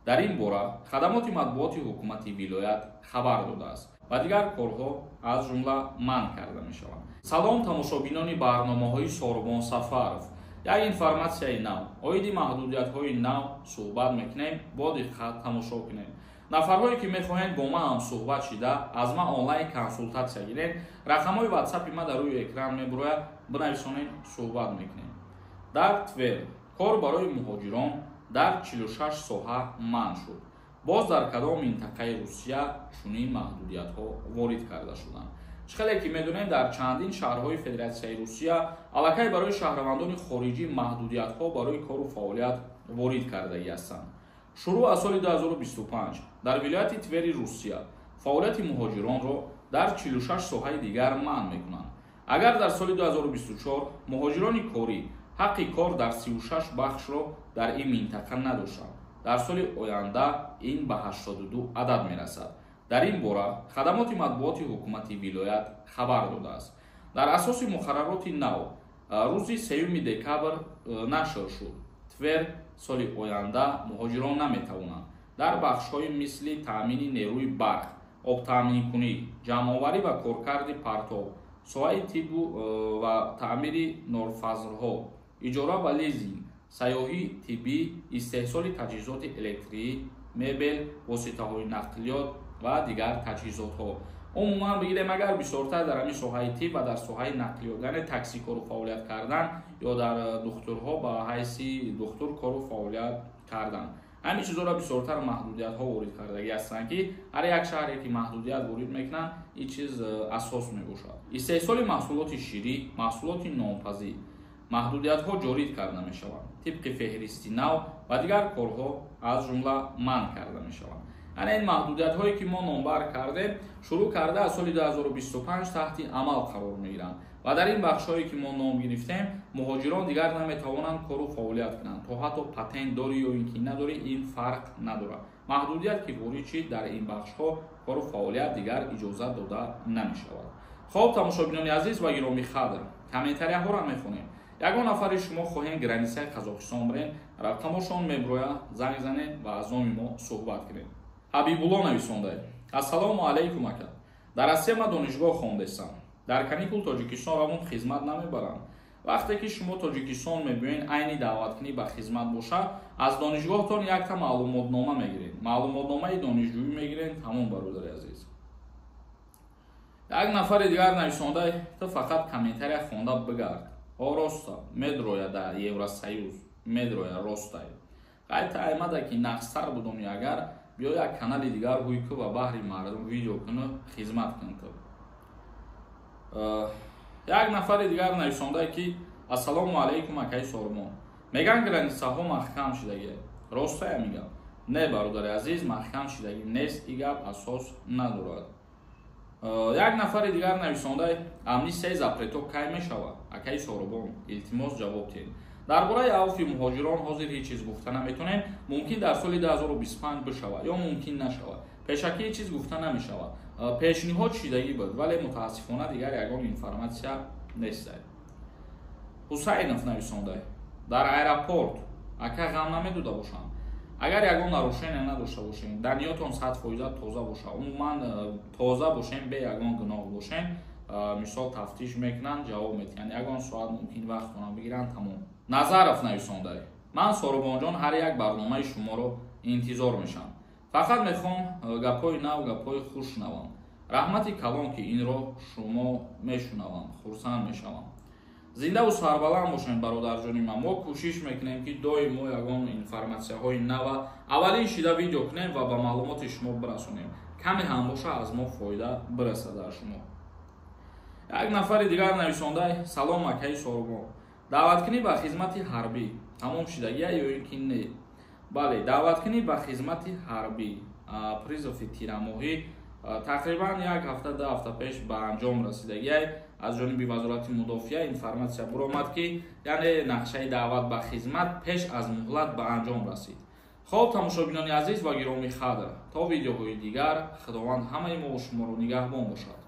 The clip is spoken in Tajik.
Дар ин бора хадамоти матбуоти ҳукумати вилоят хабар додааст ва дигар корҳо аз ҷумла манъ карда мешаванд. Салом, тамошобинони барномаҳои Сорбон Сафаров. Як информатсияи нав оиди маҳдудиятҳои нав суҳбат мекунем, бо диққат тамошо кунем. Нафарҳое ки мехоҳанд бо ман ҳамсуҳбат шида, аз ман онлайн консултатсия гиред, рақамҳои ватсапи ман дар рӯи экран мебурояд, бинависонед, суҳбат мекунем. Дар Твер кор барои муҳоҷирон дар 46 соҳа манъ шуд. Боз дар кадом минтақаи Русия чунин маҳдудиятҳо ворид карда шуданд? Чӣ хеле ки медонем, дар чандин шаҳрҳои Федератсияи Русия аллакай барои шаҳрвандони хориҷӣ маҳдудиятҳо барои кору фаъолият ворид кардагӣ ҳастанд. Шурӯъ аз соли 2025 дар вилояти Твери Русия фаъолияти муҳоҷиронро дар 46 соҳаи дигар манъ мекунанд. Агар дар соли 2024 муҳоҷирони корӣ ҳаққи кор дар 36 бахшро дар ин минтақа надоштанд, дар соли оянда ин ба 82 адад мерасад. Дар ин бора хадамоти матбуоти ҳукумати вилоят хабар додааст. Дар асоси муқаррароти нав рӯзи 3 декабр нашр шуд. Твер соли оянда муҳоҷирон наметавонанд дар бахшҳои мисли таъмини нерӯи барқ, обтаъминкунӣ, ҷамъоварӣ ва коркарди партов, соҳаи тиббу ва таъмири норфазрҳо, иҷора ва лизинг, сайёҳии тиббӣ, истеҳсоли таҷҳизоти электрӣ, мебел, воситаҳои нақлиёт ва дигар таҷҳизотҳо. Умуман бигирем, агар бисёртар дар ҳамин соҳаи тиб ва дар соҳаи нақлиёт, яъне такси кору фаъолият кардан ё дар духтурҳо ба ҳайси духтур кору фаъолият кардан, ҳамин чизҳоро бисёртар маҳдудиятҳо ворид кардагӣ ҳастанд, ки ҳар як шаҳре ки маҳдудият ворид мекунанд, ин чиз асос мебошад. Истеҳсоли маҳсулоти ширӣ, маҳсулоти нонпазӣ маҳдудиятҳо ҷорӣ карда мешаванд. Тибқи феҳристи нав ва дигар корҳо аз ҷумла манъ карда мешаванд. Яъне ин маҳдудиятҳое ки мо номбар кардем, шурӯъ карда аз соли 2025 таҳти амал қарор мегиранд ва дар ин бахшҳое ки мо ном гирифтем, муҳоҷирон дигар наметавонанд кору фаъолият кунанд. То ҳатто патент дорӣ ё ин ки надорӣ, ин фарқ надорад. Маҳдудият ки ворид шид, дар ин бахшҳо кору фаъолият дигар иҷозат дода намешавад. Хоб, тамошобинони азиз ва гиромӣ қадр, комментарияҳоро мехонем. Ягон нафари шумо хоҳем границаи Қазоқистон бирен, рақамошон меброя, занг занед ва аз номи мо суҳбат кунед. Ҳабибулло нависонда: «Ассалому алайкум, ака. Дар Россия ман донишгоҳ хондестам. Дар каникул Тоҷикистон равон, хизмат намебарам?» Вақте ки шумо Тоҷикистон мебиёед, айни даъваткунӣ ба хизмат бошад, аз донишгоҳтон якта маълумотнома мегиред, маълумотномаи донишҷӯӣ мегиред, тамом, бародари азиз. Як нафари дигар нависонда: «Ту фақат комментария хонда бигард». О, роста, медроя, дар Евросоюз медроя, ростай. Қайта аймада ки нақстар будони, агар биё як канали дигар ҳуй ку ва баҳри мардум видео куну хизмат кун ту. Як нафари дигар нависонда ки: «Ассалому алайкум, акаи Сормон, меган границаҳо маҳкам шидагӣ, ростая мегам?» Не, бародари азиз, маҳкам шидагӣ нест, и гап асос надорад. Як нафари дигар нависонда: «Амнистияи запретҳо кай мешавад, акаи Соробон, илтимос, ҷавоб диҳед?» Дар бораи авфи муҳоҷирон ҳозир ҳеҷ чиз гуфта наметонем. Мумкин дар соли 2025 бишавад ё мумкин нашавад, пешакӣ ҳеҷ чиз гуфта намешавад. Пешниҳод шидагӣ буд, вале мутаассифона дигар ягон информатсия нест. Ҳусайнов нависонда: «Дар аэропорт, ака, ғам намедода бошанд?» Агар ягон нарушения надошта бошем, данныетон 100% тоза боша, умуман тоза бошем, бе ягон гуноҳ бошем, мисол, тафтиш мекунанд, ҷавоб медиҳанд, ягон соат мумкин вақтона бигиранд, тамом. Назаров нависонда: «Ман, Соробонҷон, ҳар як барномаи шуморо интизор мешавам, фақат мехоҳам гапҳои нав, гапҳои хуш шунавам. Раҳмати калон, ки инро шумо мешунавам, хурсанд мешавам. Зиндаву сарбаланд бошем, бародарҷони ман. Мо кӯшиш мекунем, ки доим мо ягон информатсияҳои нава аввалин шида видео кунем ва ба маълумоти шумо бирасонем, каме ҳам боша, аз мо фоида бирасад дар шумо. Як нафари дигар нависонда: «Салом, акаи Соробон, даъваткунӣ ба хизмати ҳарбӣ тамом шидагия ё ин ки не?» Бале, даъваткунӣ ба хизмати ҳарбӣ, призыви тирамоҳӣ, тақрибан як ҳафта, 2 ҳафта пеш ба анҷом расидагиай. Аз ҷониби Вазорати мудофиа информатсия буромад, ки яъне нақшаи даъват ба хизмат пеш аз муҳлат ба анҷом расид. Хоб, тамошобинони азиз ва гиромӣ қадр, то видеоҳои дигар Худованд ҳамаи мо шуморо нигаҳбон бошад.